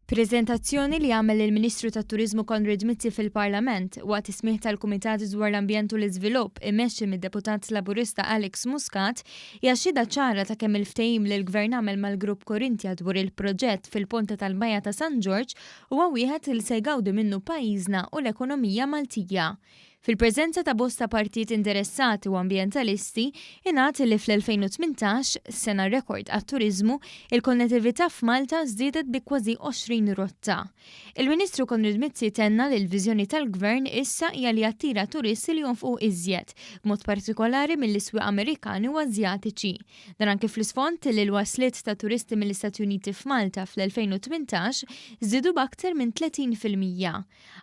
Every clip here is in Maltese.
Preżentazzjoni li għamel il-Ministru tat-Turiżmu Konrad Mizzi fil-Parlament waqt is-smigħ tal-Kumitat dwar l-Ambjent u l-Iżvilupp immexxi mid-Deputat Laburista Alex Muscat hija xhieda ċara ta' kemm il-ftehim li l-Gvern għamel mal-Grupp Corinthia dwar il-proġett fil-Ponta tal-Bajja ta' San Ġorġ huwa wieħed li se jgawdi minnu pajjiżna u l-ekonomija Maltija. Fil-preżenza ta' bosta partijiet interessati u ambjentalisti, ingħad li fl-2018, sena rekord għat-turiżmu, il-konnettività f'Malta żdiedet bi kważi 20 rotta. Il-Ministru Konrad Mizzi tenna li l-viżjoni tal-Gvern issa hija li jattira turisti li jonfqu iżjed, b'mod partikolari mill-iswieq Amerikani u Asjatiċi. Dan anki fl-isfond li l-wasliet ta' turisti mill-Istati Uniti f'Malta fl-2018 żdiedu b'aktar minn 30%.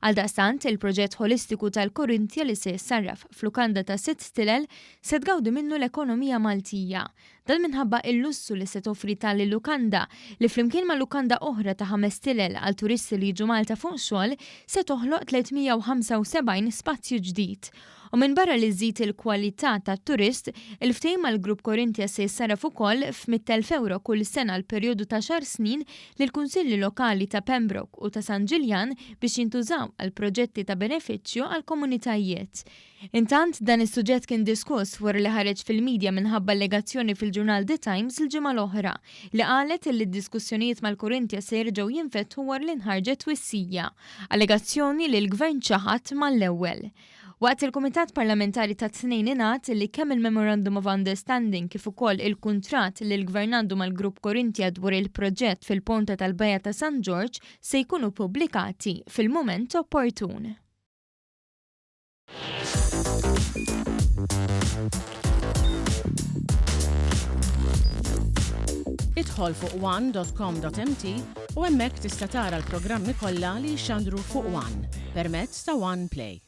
Għaldaqstant, il-proġett ħolistiku tal-Corinthia li se jissarraf f'lukanda ta' sitt stilel se tgawdi minnu l-ekonomija Maltija. Dan minħabba il-lussu li se toffri tali lukanda li flimkien ma' lukanda oħra ta' ħames stilel għal turisti li jiġu Malta fuq xogħol se toħloq 375 spazju ġdid. U minbarra li żżid il-kwalità tat-turist, il-ftehim mal-Grupp Corinthia se jissarraf ukoll f'100,000 ewro kull sena għal perjodu t'għaxar snin lill-Kunsilli Lokali ta' Pembroke u ta' San Ġiljan biex jintużaw għal proġetti ta' benefiċċju għall-komunitajiet. Intant, dan is-suġġett kien diskuss wara li ħareġ fil-media minħabba allegazzjoni fil-ġurnal The Times il-ġimgħa l-oħra li qalet li d-diskussjonijiet mal-Corinthia se jerġgħu jinfetħu wara li nħarġet twissija. Allegazzjoni li l-Gvern ċaħad mal-ewwel. Waqt il-Kumitat Parlamentari tat-Tnejn ingħad li kemm il-Memorandum of Understanding kif ukoll il-kuntratt li l-Gvern għandu mal-Grupp Corinthia dwar il-proġett fil-Ponta tal-Bajja ta' San Ġorġ se jkunu ppubblikati fil-mument opportun. Idħol fuq one.com.mt u hemmhekk tista' tara l-programmi kollha li jixxandru fuq One permezz ta' One Play.